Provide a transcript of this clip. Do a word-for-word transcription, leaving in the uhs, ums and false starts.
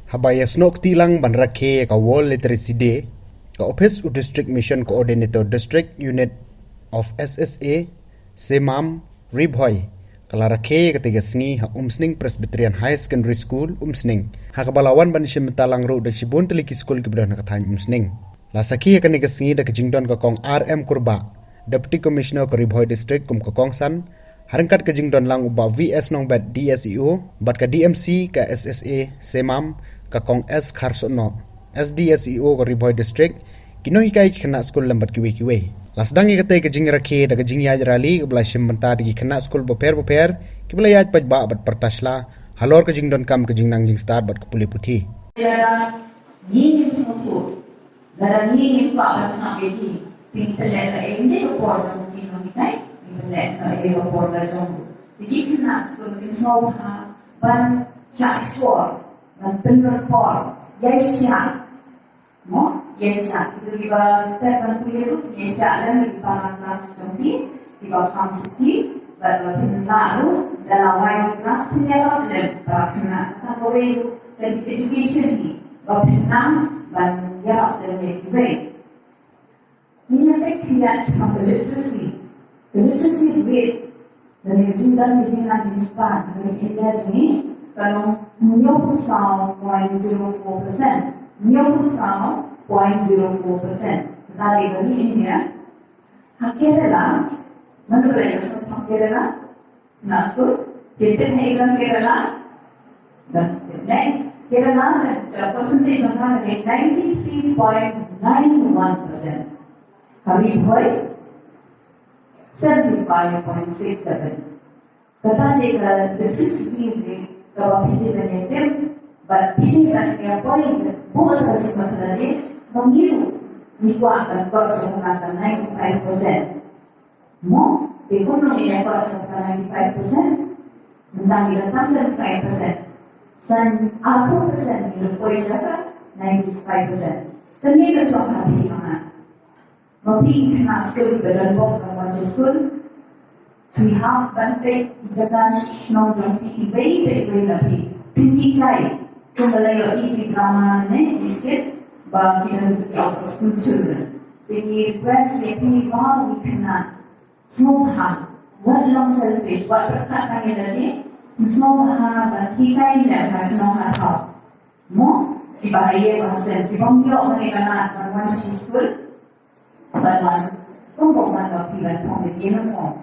Haba ïasnoh kti lang ban rakhe ïa ka World Literacy Day, ka ophis u District Mission Coordinator District Unit of S S A, Semam, Ri Bhoi, ka la rakhe ïa katei ka sngi ha Umsning Presbyterian Higher Secondary School, Umsning, ha kaba la wan ban shim bynta lang ruh da shibun tylli ki skul kiba don ha ka thaiñ Umsning. La sakhi ïa kane ka sngi da ka jingdon ka Kong R M Kurbah, Deputy Commissioner ka Ri Bhoi District kum ka kongsan, ha ryngkat ka jingdon lang u Bah V S Nongbet, D S E O, bad ka D M C ka S S A Semam, ka Kong S Kharsohnoh, S D S E O ka Ri Bhoi District, ki nonghikai, ki khynnah skul lem bad kiwei kiwei. La sdang ïa katei ka jingrakhe da ka jingïaid rally kaba la shim bynta da ki khynnah skul bapher bapher kiba la ïaid paidbah bad pyrta shla halor ka jingdonkam ka jingnang jingstad bad ka pule puthi. Lada ngi ngim sngewthuh, lada ngi ngim kwah ban sngap ïa ki, te ngi pynleh noh ïa ka por jong ki nonghikai, ngi pynleh noh ïa ka por la jong ki khynnah skul, kin sngewbha ban shah shkor, ban pynrem por, ïaishah. Mo, ïaishah, kito kiba step ban pule ruh kin ïaishah lem ïa ki para klas jong ki, kiba kham suki, bad ba phin lah ruh da la wai ki klas phin ïarap lem para khynnah. Kata kawei ruh ka education hi, ba phin nang ban ïarap lem ïa kiwei. Ngi ïa peit khyndiat shaphang ka literacy. Ka literacy rate, lane ka jingdon ka jingnang jingstad ha ka ri India jong ngi, ka long hynñiewphew saw point zero four percent. Hynñiewphew saw point zero four percent. Kata dei ka ri India. Ha Kerala, mano ba la ïohsngew shaphang Kerala? Khynnah skul, ki tip ne i don Kerala? Don, tip ne. Kerala, ka, ka percentage jong ka ka dei ninety-three point nine one percent. Ha Ri Bhoi, seventy-five point six seven. Kata dei ka literacy rate kaba phi dei ban ïa tip, bad phi dei ban ïa poi, buh ïa ka jingmut lade, ba ngi ruh ngi kwah ban kot sha ka ninety-five percent. Mo, te kumno ngin ïa kot sha ka ninety-five percent? Mynta ngi dang tang seventy-five percent. San arphew percent ngi dang poi sha ka ninety-five percent. Kane ka shong ha phi ma nga. Ma phi ki khynnah skul kiba don bok ban wan sha skul, phi hap ban peit ki jaka shnong jong phi kiwei pa kiwei na phi. Phin hikai, kumba la ïohi ki drama ne ki skit, ba ki don ki out of school children. Te ngi request ïa phi ma ki khynnah, sngewbha, wat long selfish, wat pyrkhat tang ïa lade, sngewbha ban hikai ïa ka shnong ka thaw. Mo, kiba ha ïing ha sem, kiba ym ïoh ban ïa ka lad ban wan sha skul, ban wan, kumba wan ba phi ban phong ïa ki uniform.